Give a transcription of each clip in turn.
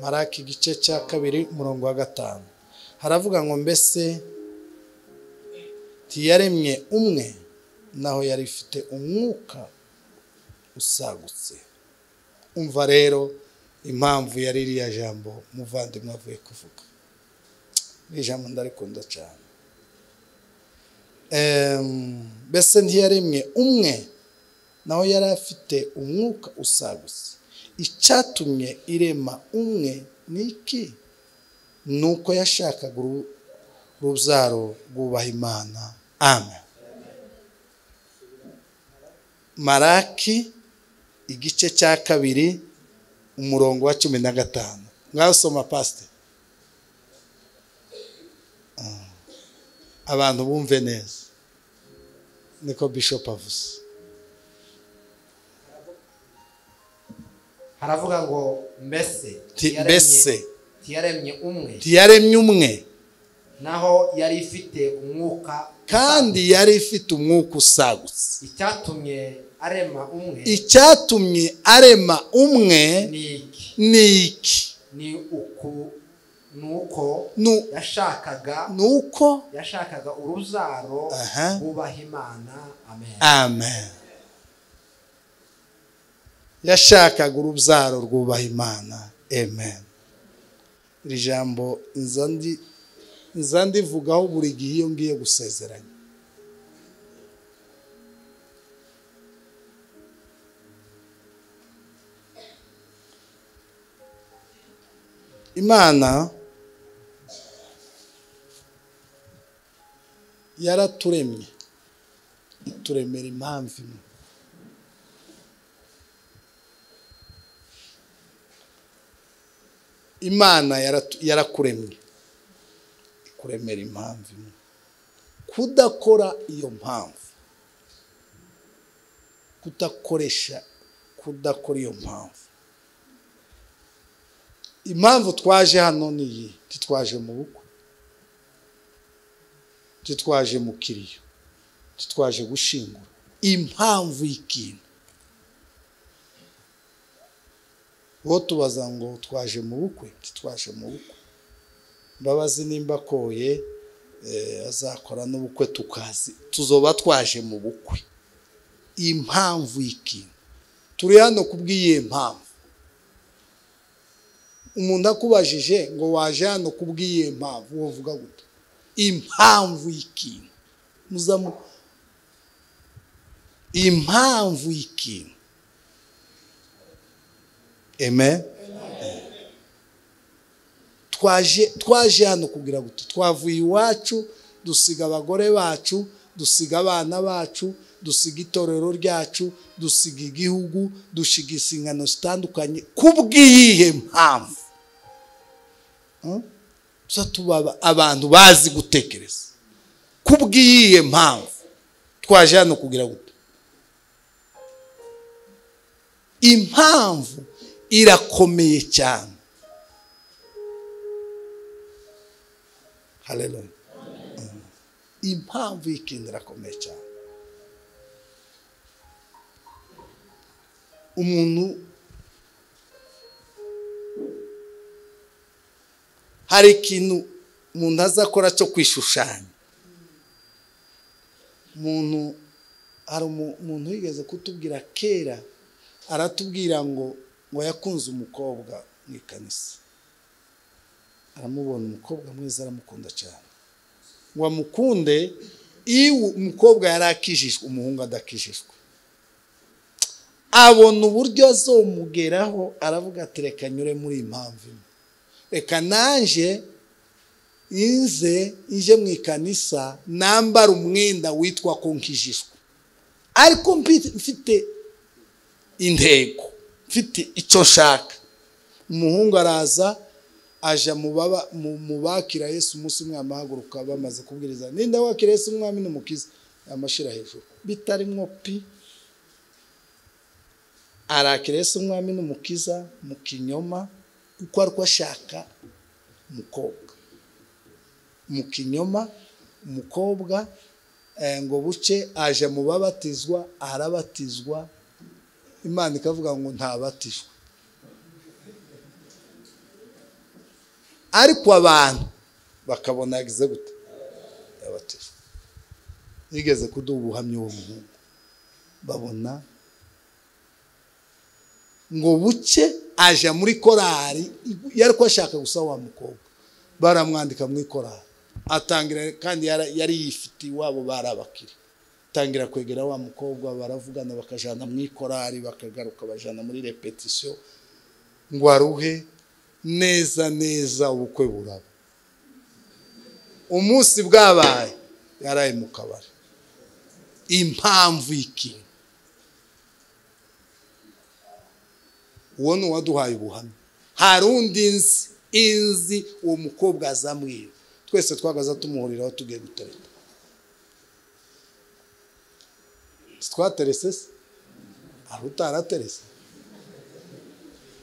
Maraki igice cya 2 umurongo wa 5 haravuga ngo mbese ntiyaremye umwe naho yari ifite umwuka usagutse. Umva rero impamvu yari iriya jambo muvandimwe avuye kuvuga. Iri jambo ndarikunda cyane. Mbese ntiyaremye umwe naho yari afite umwuka usagutse. Icyatumye irema umwe niki? Nuko yashakaga urubyaro rwubaha Imana. Amen. Maraki igice cya 2 umurongo wa 15. Ngaho soma pastor. Abantu bumve neza. Niko Bishop avuze. Haravuga ngo mbese ntiyaremye umwe, ntiyaremye umwe naho yari ifite umwuka, kandi yari ifite umwuka usagutse. Icyatumye arema umwe, icyatumye arema umwe ni iki? Ni uku nuko yashakaga, nuko yashakaga urubyaro rwubaha Imana. Amen. Amen. Yashakaga urubyaro rwubaha Imana. Amen. Iri jambo nza ndivugaho buri gihe iyo ngiye gusezeranya. Imana yaraturemye, ituremera impamvu imwe. Imana yarakuremye ikuremera impamvu imwe. Kudakora iyo mpamvu, kudakoresha, kudakora iyo mpamvu. Impamvu twaje hano ni iyi: titwaje mu bukwe, titwaje mu kiriyo, titwaje gushingura. Impamvu y'ikintu bo tubaza ngo twaje mu bukwe, titwaje mu bukwe. Mbabazi nimba koye azakora n'ubukwe tukazi, tuzoba twaje mu bukwe. Impamvu y'ikintu turi hano kubw'iyi mpamvu. Umuntu akubajije ngo waje hano kubw'iyi mpamvu, wovuga gute? Impamvu y'ikintu muzamu, impamvu y'ikintu. Amen. Twaje hano kugira gute? Twavuye iwacu, dusiga abagore bacu, dusiga abana bacu, dusiga itorero ryacu, dusiga igihugu, dusiga insingano zitandukanye kubw'iyihe mpamvu? Tuba abantu bazi gutekereza. Kubw'iyihe mpamvu twaje hano kugira gute? Impamvu irakomeye cyane. Haleluya. Impamvu y'ikintu irakomeye cyane. Umuntu hari ikintu umuntu azakora cyo kwishushanya. Umuntu hari umuntu wigeze kutubwira kera, aratubwira ngo yakunze umukobwa mu ikanisa, aramubona umukobwa mwiza aramukunda cyane, ngo amukunde. Iyo umukobwa yari akijijwe, umuhungu adakijijwe, abona uburyo azomugeraho, aravuga ati reka nyure muri impamvu imwe, reka nanje inze nje mu ikanisa nambara umwenda witwa ko nkijijwe, ariko mfite intego, mfite icyo nshaka. Umuhungu araza aja mu bakira Yesu. Umunsi umwe amahaguruka bamaze kubwiriza, ninde wakira Yesu umwami n'umukiza, amashira hejuru bitarimwo pi. Arakira Yesu umwami n'umukiza mu kinyoma, kuko ariko ashaka umukobwa mu kinyoma. Umukobwa ngo buce aje mu babatizwa, arabatizwa. Imana ikavuga ngo ntabatijwe. Ariko abantu bakabona yagize gute, yabatijwe. Yigeze kuduha ubuhamya uwo muhungu, babona ngo buke aja muri korari, yari ko ashaka gusa wa mukobwa, baramwandika muri korari atangira, kandi yari yifitiye iwabo barabakiri, atangira kwegera wa mukobwa, baravugana bakajana mu ikorari, bakagaruka bajana muri repetition, ngo aruhe neza neza ubukwe buraba. Umunsi bwabaye yaraye mu kabari. Impamvu iki? Uwo ni uwaduhaye ubuhamya. Hari undi inzi uwo mukobwa azamwiye, twese twagaza tumuhuriraho tugiye gutereta. Twaterese se? Hari utaraterese?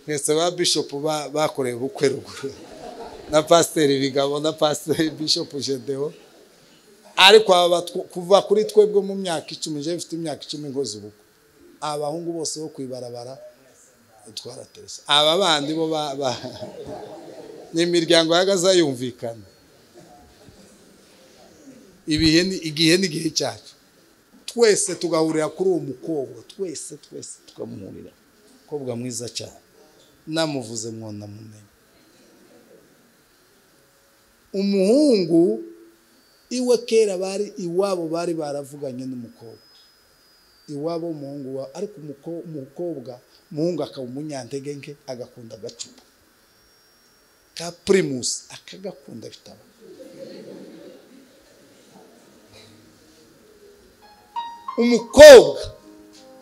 Mwese ba bishop bakoreye ubukwe ruguru na pasiteri Bigabo na pasiteri Bishop Jedeo. Ariko aba kuva kuri twebwe mu myaka 10, je mfite imyaka 10 nkoze ubukwe, abahungu bose bo kwibarabara twaraterese. Aba bandi bo ni imiryango yagaza yumvikana. Ibihe ni igihe n'igihe cyacu, twese tugahurira kuri uwo mukobwa, twese twese tukamuhurira. Mukobwa mwiza cyane, namuvuze mwona mumenye. Umuhungu iwe kera bari iwabo bari baravuganye n'umukobwa, iwabo umuhungu wa, ariko umukobwa muhungu akaba umunyantege nke, agakunda agacupa ka Primus, akagakunda bitaba. Umukobwa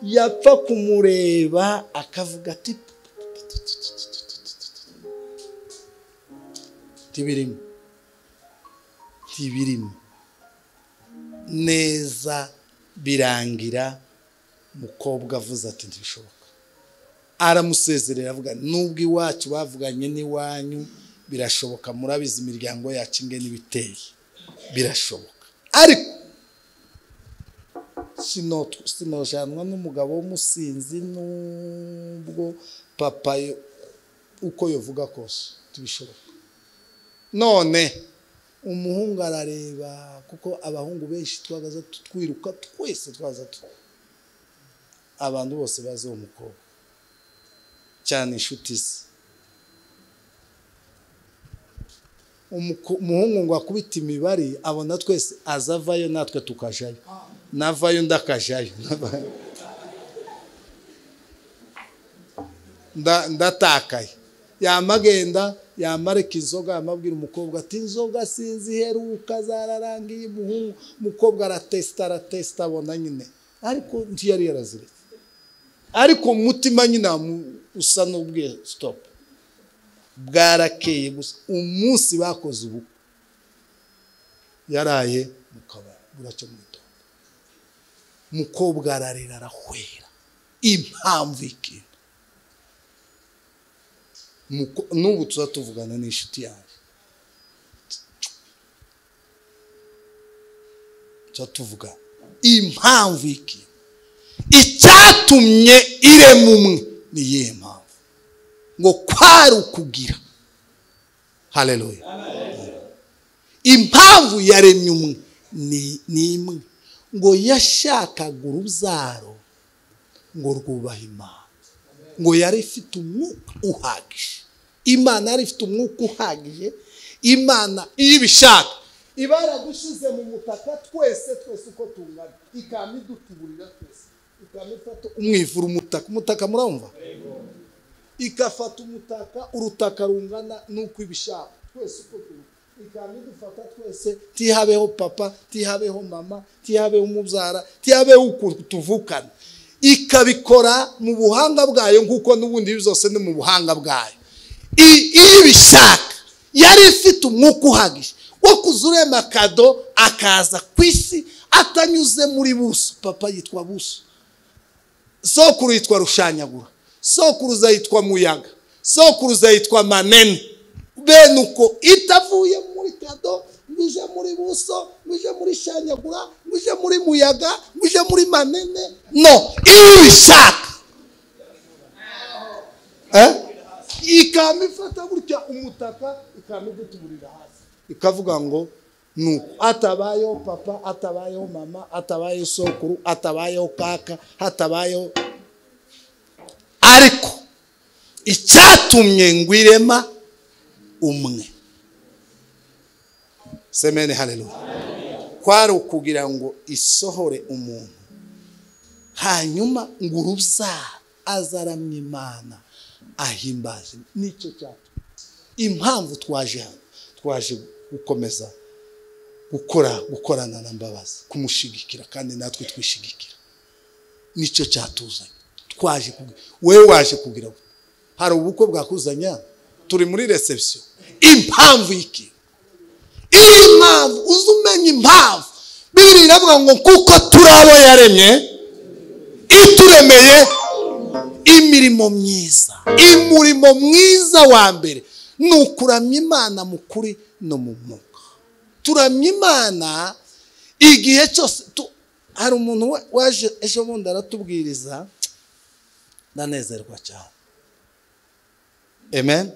yapfa kumureba akavuga ati tibirimo tibirimo neza. Birangira mukobwa avuze ati ntibishoboka, aramusezerera avuga nubwo iwacu bavuganye n'iwanyu birashoboka, murabizi imiryango yacu ingene ibiteye, birashoboka, ariko sinojanwa n'umugabo w'umusinzi nubwo papa uko yovuga kose tubishoboka. None umuhungu arareba, kuko abahungu benshi twagaza twiruka twese twaza abantu bose bazi uwo mukobwa cyane inshuti ze. Umuhungu ngo akubita imibare abona twese azavayo natwe tukajayo, navayo ndakajayo, ndatakaye. Yamagenda yamareka inzoga, amabwira umukobwa ati inzoga sinzi iheruka zararangiye. Umuhungu umukobwa aratesta aratesta abona nyine, ariko ntiyari yaraziretse, ariko umutima nyine usa n'ubwiye stop. Bwarakeye gusa umunsi bakoze ubukwe yaraye mu kabari buracyo mu gitondo, umukobwa ararira arahwera. Impamvu iki? N'ubu tuza tuvugana n'inshuti yanjye, tuza tuvugana impamvu iki icyatumye irema umwe ni iyihe mpamvu? Ngo kwari ukugira. Haleluya. Impamvu yaremye umwe ni imwe, ngo yashakaga urubyaro ngo rwubahe Imana, ngo yari ifite umwuka uhagije. Imana yari ifite umwuka uhagije. Imana iyo ibishaka iba yaragushize mu mutaka twese twese uko tungana, ikama idutuburira twese, ikama ifata umwivura umutaka. Umutaka murumva? Ikafata umutaka, urutaka rungana nuko ibishaka twese uko tungana, ikama idufata twese, tihabeho papa, tihabeho mama, tihabeho umubyara, tihabeho uko tuvukana. Ikabikora mu buhanga bwayo, nkuko n'ubundi byose ni mu buhanga bwayo. Iyo ibishaka yari ifite umwuka uhagije wo kuzurema kado akaza ku isi atanyuze muri buso. Papa yitwa Buso, sokuru yitwa Rushanyagura, sokuruza yitwa Muyaga, sokuruza yitwa Manene. Bene uko itavuye muri kado ngo ije muri Buso, ngo ije muri Shanyagura, ngo ije muri Muyaga, ngo ije muri Manene. No, iyo ibishaka Ikama ifata gutya umutaka, ikama igutuburira hasi, ikavuga ngo nuko atabayeho papa, atabayeho mama, atabayeho sokuru, atabayeho kaka, hatabayeho. Ariko icyatumye ngwirema umwe, semene haleluya, kwari ukugira ngo isohore umuntu, hanyuma ngo urubyaro azaramye Imana ahimbaze. Nicyo cyatumye impamvu twaje hano, twaje gukomeza gukorana na Mbabazi, kumushigikira kandi natwe twishigikira. Nicyo cyatuzanye. Twaje wewe waje kugira hari ubukwe bwakuzanya, turi muri reception. Impamvu iki? Impamvu uzumenya impamvu. Bibiri iravuga ngo kuko turabo yaremye, ituremeye imirimo myiza. Umurimo mwiza wa mbere ni ukuramya Imana mu kuri no mu mwuka. Turamya Imana igihe cyose. Hari umuntu waje ejo bundi aratubwiriza, ndanezerwa cyane. Amen.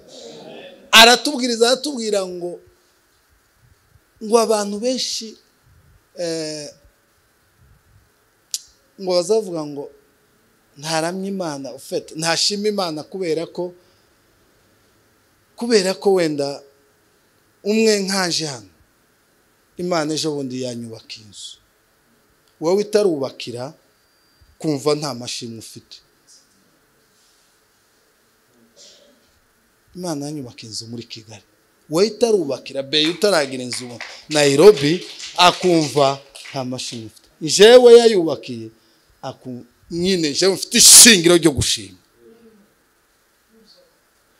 Aratubwiriza, aratubwira ngo abantu benshi ngo bazavuga ngo ntaramye Imana, ufite ntashima Imana kubera ko wenda umwe nkaje hano, Imana ejo bundi yanyubaka inzu, wowe itarubakira kumva nta mashimwe ufite. Imana yanyubaka inzu muri Kigali, wowe itarubakira be utaragira inzu Nairobi akumva nta mashimwe ufite. Jewe yayubakiye nyine jewe mfite ishingiro ryo gushima.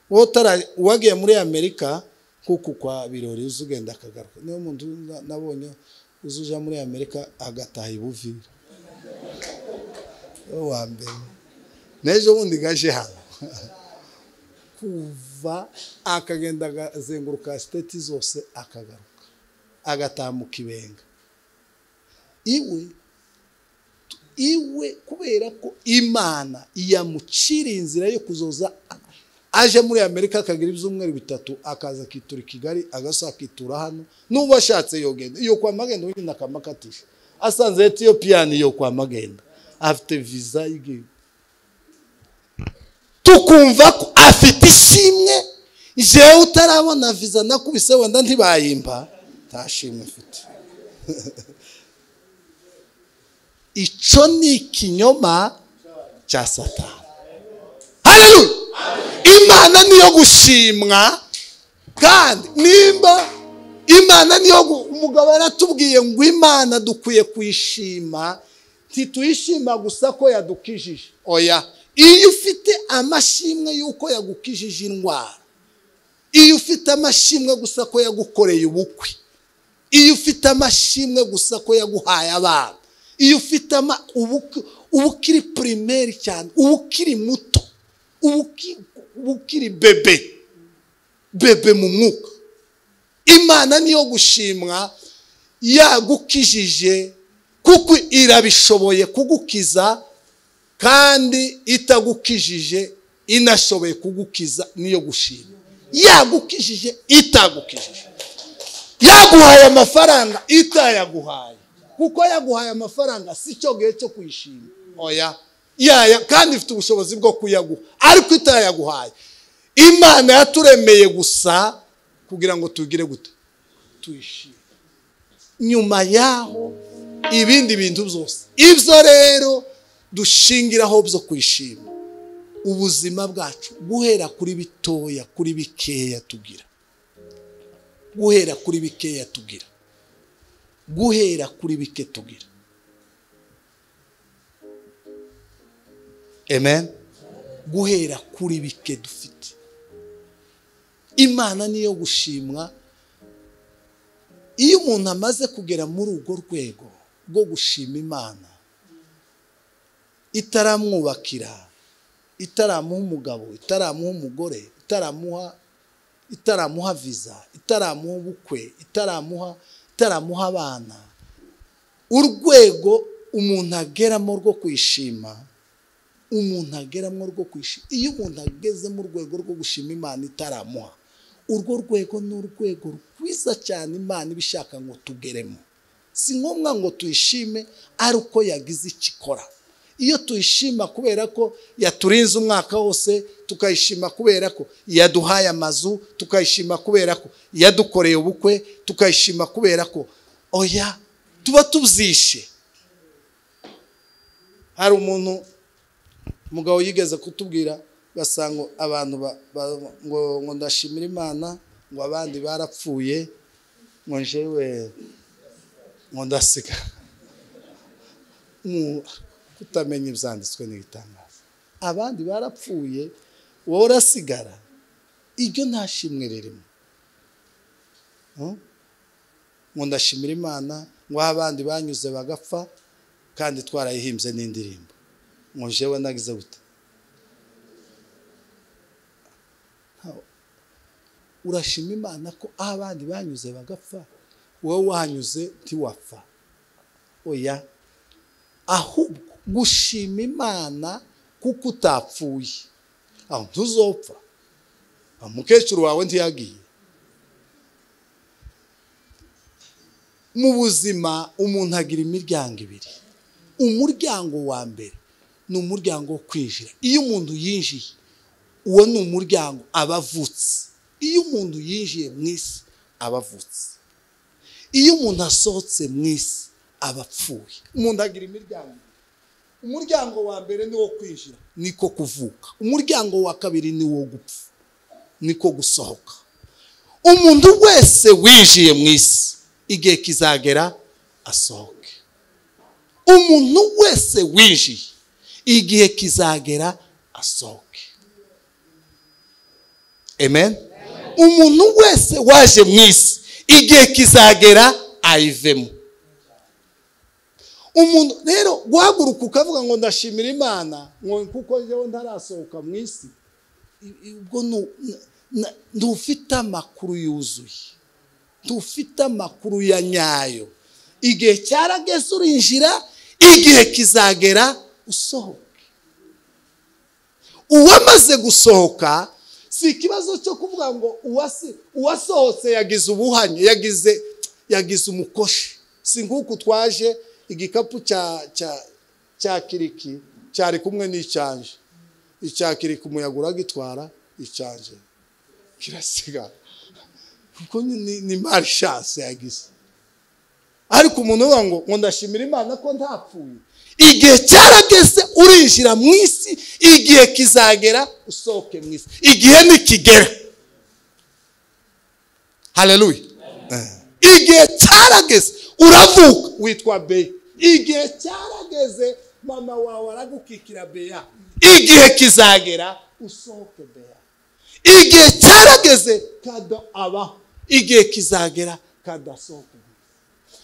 Wowe wagiye muri Amerika kuko kwa birori uzugenda akagaruka, niyo muntu nabonye uzuja muri Amerika agataha ibuvira wa mbere. Nejo bundi gaje hano kuva akagenda akazenguruka state zose akagaruka agataha mu Kibenga iwe kubera ko Imana yamucira inzira yo kuzoza aje muri Amerika akagira ibyumweru bitatu, akaza akitura Kigali, agasa akitura hano. Nuba ashatse yogenda iyo kwa magenda wenda akamakatisha, asanze Ethiopian iyo kwa magenda afite visa y'igihugu. Tukumva ko afite ishimwe. Jewe utarabona visa nakubise wenda ntibayimpa, ntashimwe mfite. Ico ni ikinyoma cya Satani. Haleluya. Imana niyo gushimwa, kandi nimba Imana niyo umugabo yaratubwiye ngo Imana dukwiye kuyishima, ntituyishima gusa ko yadukijije. Oya, iyo ufite amashimwe yuko yagukijije indwara, iyo ufite amashimwe gusa ko yagukoreye ubukwe, iyo ufite amashimwe gusa ko yaguhaye abana, iyo ufite ubukiri primaire cyane, ubukiri muto, ubukiri bebe mu mwuka, Imana niyo gushimwa yagukijije, kuko irabishoboye kugukiza, kandi itagukijije inashoboye kugukiza, niyo gushimwa. Yagukijije itagukijije, yaguhaye amafaranga itayaguhaye, kuko yaguhaye amafaranga si cyo gihe cyo kuyishima. Oya, yaya, kandi ifite ubushobozi bwo kuyaguha, ariko itayaguhaye. Imana yaturemeye gusa kugira ngo tugire gute? Tuyishime. Nyuma yaho ibindi bintu byose, ibyo rero dushingiraho byo kwishima ubuzima bwacu, guhera kuri bitoya, kuri bikeya tugira, guhera kuri bikeya tugira, guhera kuri bike tugira. Amen. Guhera kuri bike dufite. Imana niyo gushimwa. Iyo umuntu amaze kugera muri urwo rwego rwo gushima Imana, itaramwubakira, itaramuha umugabo, itaramuha umugore, itaramuha visa, itaramuha ubukwe, itaramuha abana, urwego umuntu ageramo rwo kwishima Umuntu ageramo rwo kwishima. Iyo umuntu ageze mu rwego rwo gushima Imana itaramuha, urwo rwego ni urwego rwiza cyane Imana ibishaka ngo tugeremo. Si ngombwa ngo tuyishime ari uko yagize ikikora. Iyo tuyishima kubera ko yaturinze umwaka wose, tukayishima kubera ko yaduhaye amazu, tukayishima kubera ko yadukoreye ubukwe, tukayishima kubera ko oya tuba tubyishe. Hari umuntu mugabo yigeze kutubwira basanga abantu ngo ndashimira Imana ngo abandi barapfuye ngo njewe ngo ndasiga. Kutamenya ibyanditswe n'ibitangaza. Abandi barapfuye wowe urasigara, iryo nta shimwe ririmo. Ngo ndashimira Imana ngo abandi banyuze bagapfa kandi twarayihimbye n'indirimbo, ngo jewe nagize gute. Urashima Imana ko abandi banyuze bagapfa, wowe wanyuze ntiwapfa. Oya, ahubwo gushima Imana kuko utapfuye, aho ntuzopfa. Umukecuru wawe ntiyagiye. Mu buzima umuntu agira imiryango ibiri. Umuryango wa mbere ni umuryango wo kwinjira. Iyo umuntu yinjiye, uwo ni umuryango abavutse. Iyo umuntu yinjiye mu isi abavutse. Iyo umuntu asohotse mu isi abapfuye. Umuntu agira imiryango. Umuryango wa mbere ni wo kwinjira, niko kuvuka. Umuryango wa kabiri ni wo gupfa, niko gusohoka. Umuntu wese winjiye mu isi igihe kizagera asohoke. Umuntu wese winjiye igihe kizagera asohoke. Amen. Umuntu wese waje mu isi igihe kizagera ayivemo. Umuntu rero guhaguruka ukavuga ngo ndashimira Imana ngo kuko njyewe ntarasohoka mu isi, ubwo ntufite amakuru yuzuye, ntufite amakuru ya nyayo. Igihe cyarageze urinjira, igihe kizagera usohoke. Uwamaze gusohoka si ikibazo cyo kuvuga ngo uwasohotse yagize ubuhanye, yagize umukoshi. Si nk'uku twaje igikapu cya kiriki cyari kumwe n'icyanje. Icya kiriki umuyaga uragitwara, icyanje kirasigara. Kuko ni malchance yagize. Ariko umuntu uvuga ngo ndashimira Imana ko ntapfuye, igihe cyarageze urinjira mu isi, igihe kizagera usohoke mu isi. Igihe nikigera. Haleluya. Igihe cyarageze uravuka witwa Beya. Igihe cyarageze mama wawe aragukikira Beya. Igihe kizagera usohoke Beya. Igihe cyarageze kado abaho. Igihe kizagera kadasohoke.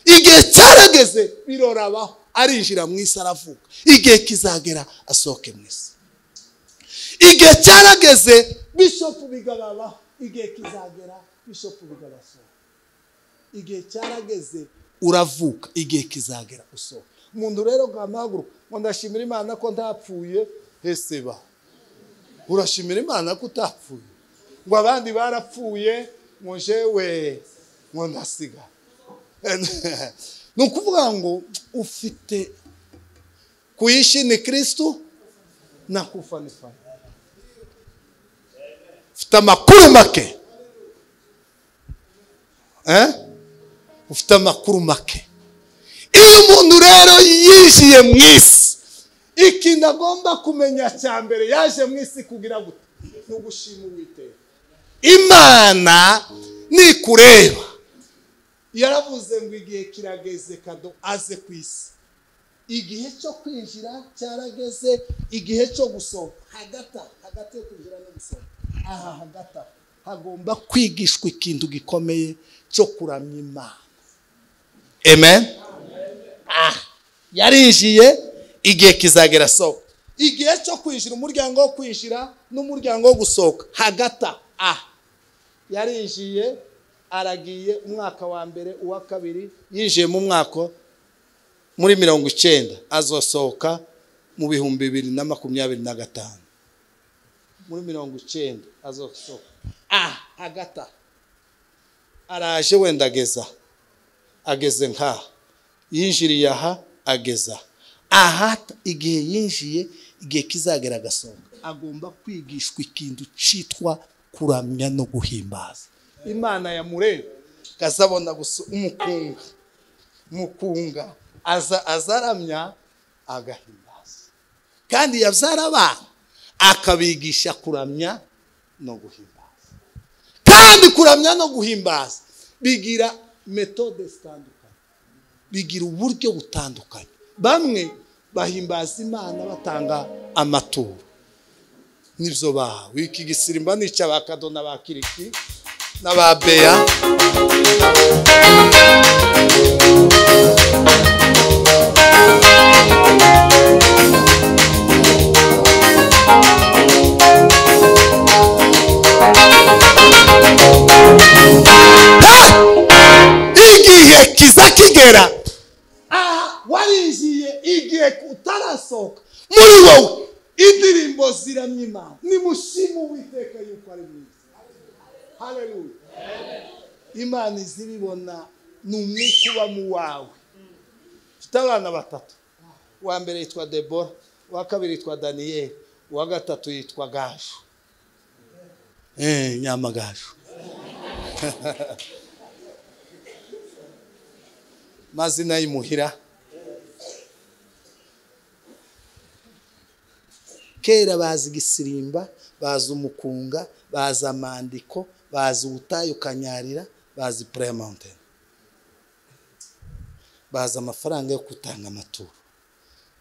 Igihe cyarageze birorabaho, arinjira mu isi aravuka. Igihe kizagera asohoke mu isi. Igihe cyarageze Bishop bigababaho. Igihe kizagera Bishop bigabasohoka. Igihe cyarageze uravuka, igihe kizagera usohoka. Umuntu rero gamahaguruka ngo ndashimira Imana ko ntapfuye, heseba. Urashimira Imana ko utapfuye, ngo abandi barapfuye ngo jewe ngo ndasiga. Ni ukuvuga ngo ufite kuishi ni Kristo na kufa ni faida. Ufite amakuru make. Ufite amakuru make. Iyo umuntu rero yinjiye mu isi, ikintu agomba kumenya cya mbere yaje mu isi kugira gute? Ni ugushima Uwiteka. Imana nikureba yaravuze ngo igihe kirageze kado aze ku isi. Igihe cyo kwinjira cyarageze, igihe cyo gusohoka. Hagati yo kwinjira no gusohoka, aha hagati hagomba kwigishwa ikintu gikomeye cyo kuramya Imana. Amen. Yarinjiye, igihe kizagera sohoka. Igihe cyo kwinjira, umuryango wo kwinjira n'umuryango wo gusohoka, hagati yarinjiye, aragiye umwaka wa mbere, uwa kabiri, yinjiye mu mwaka muri 90, azosohoka mu 2025 muri 90 azosohoka agata araje wenda ageze nka yinjiriye aha ageza aha. Igihe yinjiye, igihe kizagera agasohoka, agomba kwigishwa ikintu citwa kuramya no guhimbaza Imana. Yamureba kazabona gusa umukunga aza azaramya agahimbaza, kandi yabyara abana akabigisha kuramya no guhimbaza. Kandi kuramya no guhimbaza bigira méthode zitandukanye, bigira uburyo butandukanye. Bamwe bahimbaza Imana batanga amaturo, nibyo bahawe. Iki gisirimba nica ba Kadona, ba Kiriki n'aba Beya. Igihe kiza kigera, aha warinjiye, igihe utarasohoka, muri wowe indirimbo ziramya Imana: "Nimushime Uwiteka yuko ari mwiza." Haleluya! Imana izibibona, ni umwuka uba mu wawe. Mfite abana batatu: uwa mbere yitwa Debora, uwa kabiri yitwa Daniyeli, uwa gatatu yitwa Gaju, Nyamagaju, mazina y'imuhira. Kera bazi igisirimba, bazi umukunga, bazi amandiko, bazi ubutayu kanyarira, bazi Prayer Mountain, bazi amafaranga yo gutanga amaturo.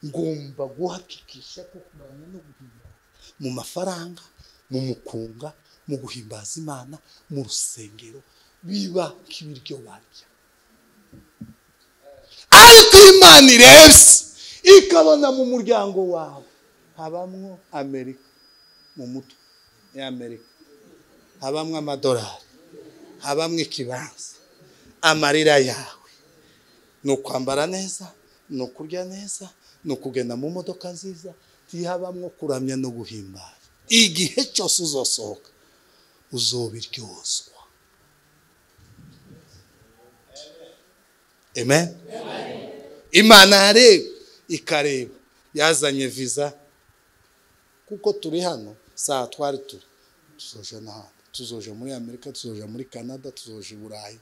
Ngomba guhakikisha ko kuramya no guhimbaza mu mafaranga, mu mukunga, mu guhimbaza Imana mu rusengero biba nk'ibiryo barya. Ariko Imana irebye ikabona mu muryango wawe habamwo Amerika, mu mutwe y'Amerika habamwo amadolari, habamwo ikibanza, amarira yawe ni ukwambara neza, ni ukurya neza, ni ukugenda mu modoka nziza, ntihabamwo kuramya no guhimbaza, igihe cyose uzosohoka uzobiryozwa. Amen. Imana yareba, ikareba yazanye visa, kuko turi hano saa twari turi, tuzoja n'ahandi, tuzoja muri Amerika, tuzoja muri Canada, tuzoja i Burayi,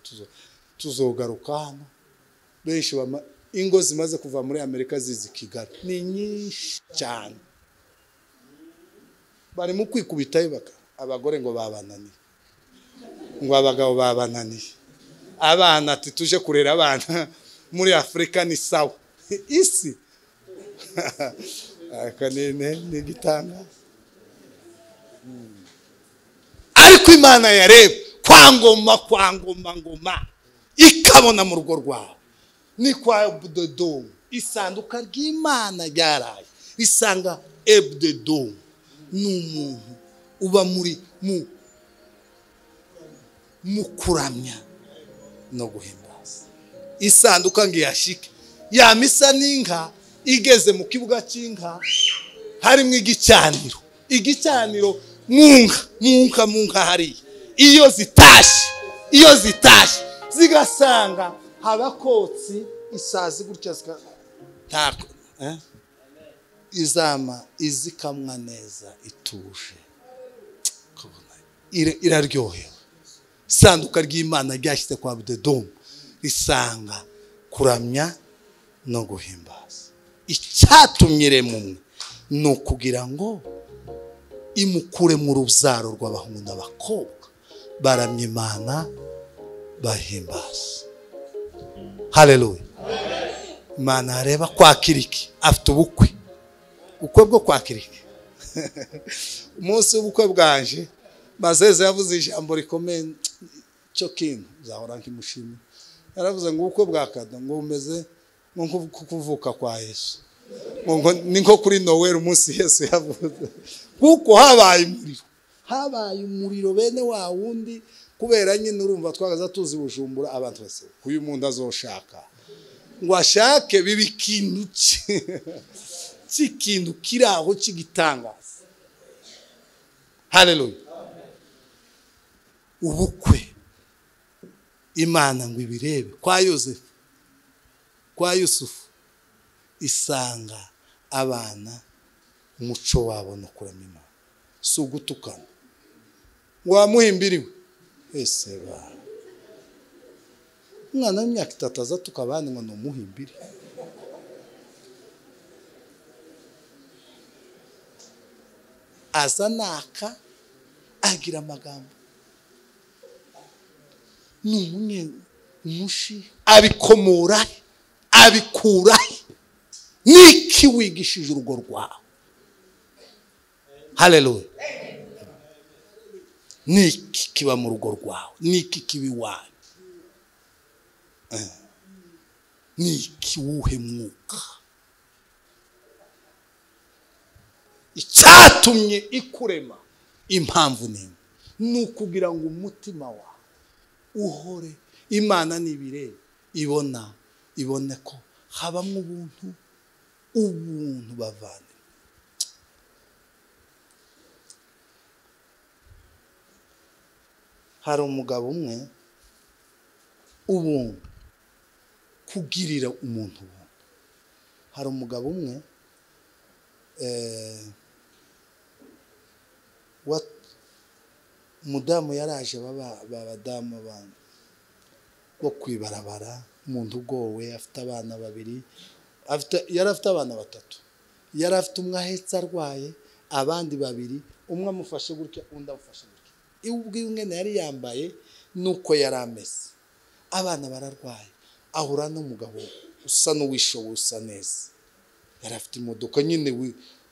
tuzogaruka hano. Benshi ingo zimaze kuva muri Amerika zizi Kigali ni nyinshi cyane. Barimo kwikubitayo baka abagore ngo babananiye, ngo abagabo babananiye, abana ati tuje kurera abana muri Afurika ni sawa. Isi aka ni igitangaza. Ariko Imana yareba kwa ngoma, kwa ngoma ngoma, ikabona mu rugo rwawe ni kwa Ebudedomu. Isanduka ry'Imana ryaraye risanga Ebudedomu ni umuntu uba muri mu kuramya no guhimbaza. Isanduka ngo iyashike, yamisa n'inka, igeze mu kibuga cy'inka harimo igicaniro, igicaniro mu nka mu nka hariya. Iyo zitashe zigasanga habakotsi isazi gutya tako, izama izikamwa neza ituje, ukabona iraryohewe. Isanduka ry'Imana ryashyize kwa Budedomu risanga kuramya no guhimbaza. Icyatumye irema umwe ni ukugira ngo imukure mu rubyaro rw'abahungu n'abakobwa baramya Imana, bahimbaza. Haleluya! Imana areba kwa Kiriki afite ubukwe, ubukwe bwo kwa Kiriki. Umunsi w'ubukwe bwanje, Mazeze yavuze ijambo rikomeye, cyo kintu nzahora nkimushimira. Yaravuze ngo ubukwe bwa Kado ngo bumeze nko kuvuka kwa Yesu, ngo ni nko kuri Noel, umunsi Yesu yavuze, kuko habaye umuriro, habaye umuriro bene wa wundi. Kubera nyine urumva twagaza tuzi Bujumbura, abantu bose uyu muntu azoshaka ngo ashake biba ikintu cy'ikintu kiri aho cy'igitangaza. Haleluya. Ubukwe Imana ngo ibirebe kwa Yosefu, kwa Yusufu, isanga abana umuco wabo no kuramya Imana, si ugutukana. Wamuhimbiriwe ese ba umwana w'imyaka 3 azatuka abandi ngo ni umuhimbiri. Aza naka agira amagambo ni umushi, abikomora abikura. Niki wigishije urugo rwawe? Haleluya. Niki kiba mu rugo rwawe? Niki kiba iwawe? Niki wuhe mwuka? Icyatumye ikurema impamvu nini ni ukugira ngo umutima wawe uhore Imana nibirebe, ibona ibone ko habamo ubuntu, ubuntu bavane. Hari umugabo umwe ubuntu kugirira umuntu ubuntu. Hari umugabo umwe umudamu yaraje b'abadamu abantu bo kwibarabara, umuntu ugowe afite abana babiri, yari afite abana batatu, yari afite umwe ahetse arwaye, abandi babiri, umwe amufashe gutya undi amufashe gutya. Ubwo umwe yari yambaye nuko yari ameze, abana bararwaye, ahura n'umugabo usa n'uwishoboye usa neza, yari afite imodoka nyine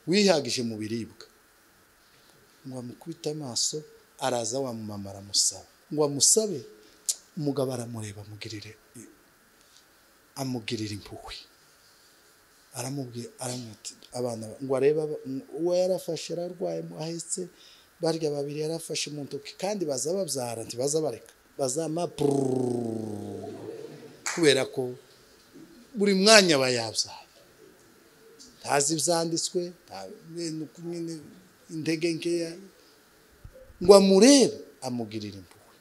wihagije mu biribwa. Ngo amukubite amaso, araza wa mumama aramusaba ngo amusabe. Umugabo aramureba amugirira impuhwe, aramubwira aramwati abana ngo areba uwo yarafashe ararwaye ahetse barya babiri yarafashe mu ntoki, kandi baza babyara ntibaza bareka bazama kubera ko buri mwanya bayabyaye, ntazi ibyanditswe intege nkeya. Ngo amurebe amugirira impuhwe,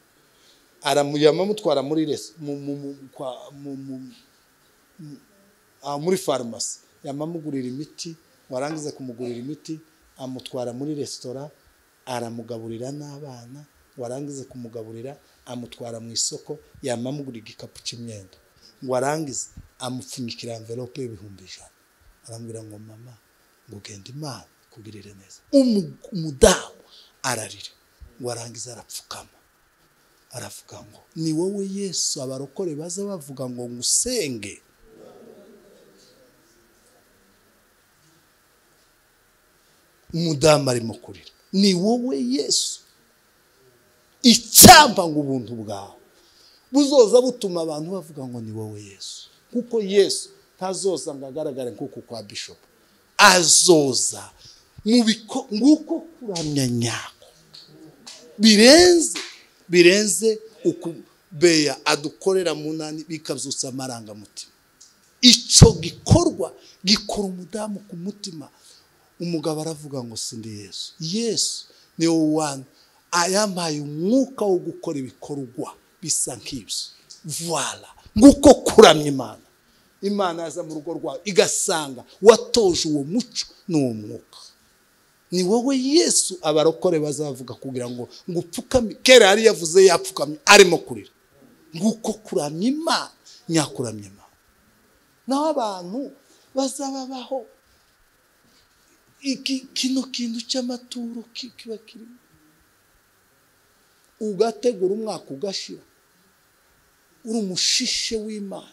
aramutwara muri muri farumasi, yamamugurira imiti, warangiza kumugurira imiti amutwara muri resitora aramugaburira n'abana, warangiza kumugaburira amutwara mu isoko, yamamugurira igikapu cy'imyenda, warangiza amupfunyikira envelope y'100,000, aramubwira ngo mama ngo genda Imana kugirire neza. Umudamu ararira, warangiza arapfukama aravuga ngo ni wowe Yesu abarokore baza bavuga ngo ngusenge. Umudamu arimo kurira, ni wowe Yesu, icyampa ngo ubuntu bwawe buzoza butuma abantu bavuga ngo ni wowe Yesu. Kuko Yesu ntazoza ngo agaragare nk'uko kwa bishop, azoza mu nguko kuramya nyako birenze uku beya adukorera munani bikabyutsa amarangamutima. Icyo gikorwa gikora umudamu ku mutima. Umugabo aravuga ngo sindi Yesu, Yesu ni wowe ayampaye umwuka wo gukora ibikorwa bisa nk'ibyo. Voilà, nguko kuramya Imana. Imana yaza mu rugo rwawe igasanga watoje uwo muco n'uwo mwuka. Ni wowe Yesu abarokore bazavuga kugira ngo ngupfukame. Kera yari yavuze yapfukamye arimo kurira. Nguko kuramya Imana, nyakuramya Imana. Naho abantu bazababaho iki kino kintu cy'amaturo kiba kirimo, ugategura umwaka ugashira uri umushishe w'Imana.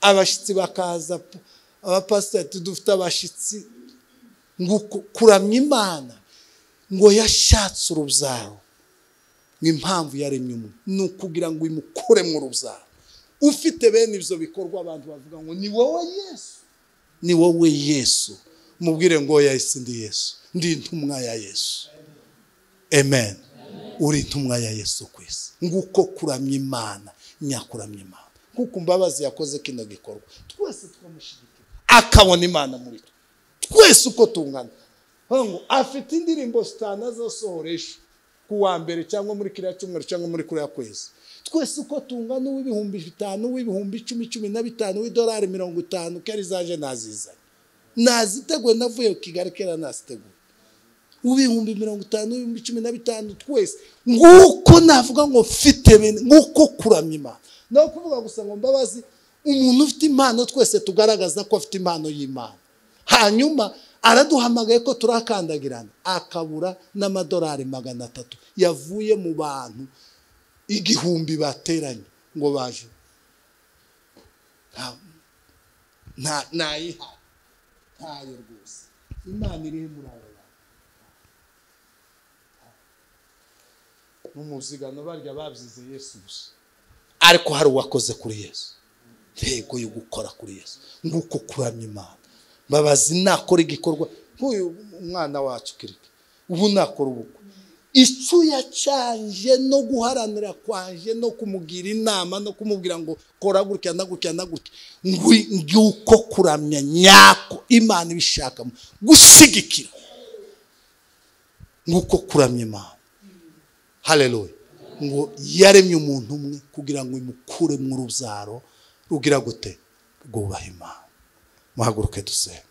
Abashitsi bakaza, abapasiteri dufite abashitsi. Nguko kuramya Imana ngo yashatse urubyaro, impamvu yaremye umuntu ni ukugira ngo imukure mu rubyaro. Ufite bene ibyo bikorwa abantu bavuga ngo ni wowe Yesu, ni wowe Yesu. Mubwire ngo yahise ndi Yesu, ndi intumwa ya Yesu. Amen. Uri intumwa ya Yesu kwisi. Nguko kuramya Imana, nyakuramya Imana. Kuko Mbabazi yakoze kino gikorwa, twese twamushyigikiye akabona Imana muri twe. Twese uko tungana. Ngo afite indirimbo zitanu azosohora ejo ku wa mbere cyangwa muri kiriya cyumweru cyangwa muri kuriya kwezi. Twese uko tungana, uw'ibihumbi 5, uw'ibihumbi 10, 15, uw'idolari 50, kera izaje nazizanye. Naziteguye navuye Kigali kera naziteguye. Uw'ibihumbi 50, uw'ibihumbi 15, twese. Nguko navuga ngo mfite bene, nguko kuramya Imana. No kuvuga gusa ngo Mbabazi, umuntu ufite impano twese tugaragaza ko afite impano y'Imana. Hanyuma araduhamagaye ko turakandagirana, akabura n'amadolari 300 yavuye mu bantu 1000 bateranye ngo baje. Nta nayiha ntayo rwose. Imana iri muri abo bantu. Mu muzigano barya babyize Yesu gusa, ariko hari uwakoze kuri Yesu. Ntego yo gukora kuri Yesu nguko kuramya Imana. Mbabazi nakora igikorwa nk'uyu mwana wacu Kirike, ubu nakora ubukwe, icyo yacanje no guharanira kwanje no kumugira inama no kumubwira ngo kora gutya na gutya na gutya, nguko kuramya nyako Imana ibishakamo gushigikira, nguko kuramya Imana. Haleluya. Ngo yaremye umuntu umwe kugira ngo imukure mu rubyaro rugira gute, rwubaha Imana. Muhaguruke dusenge.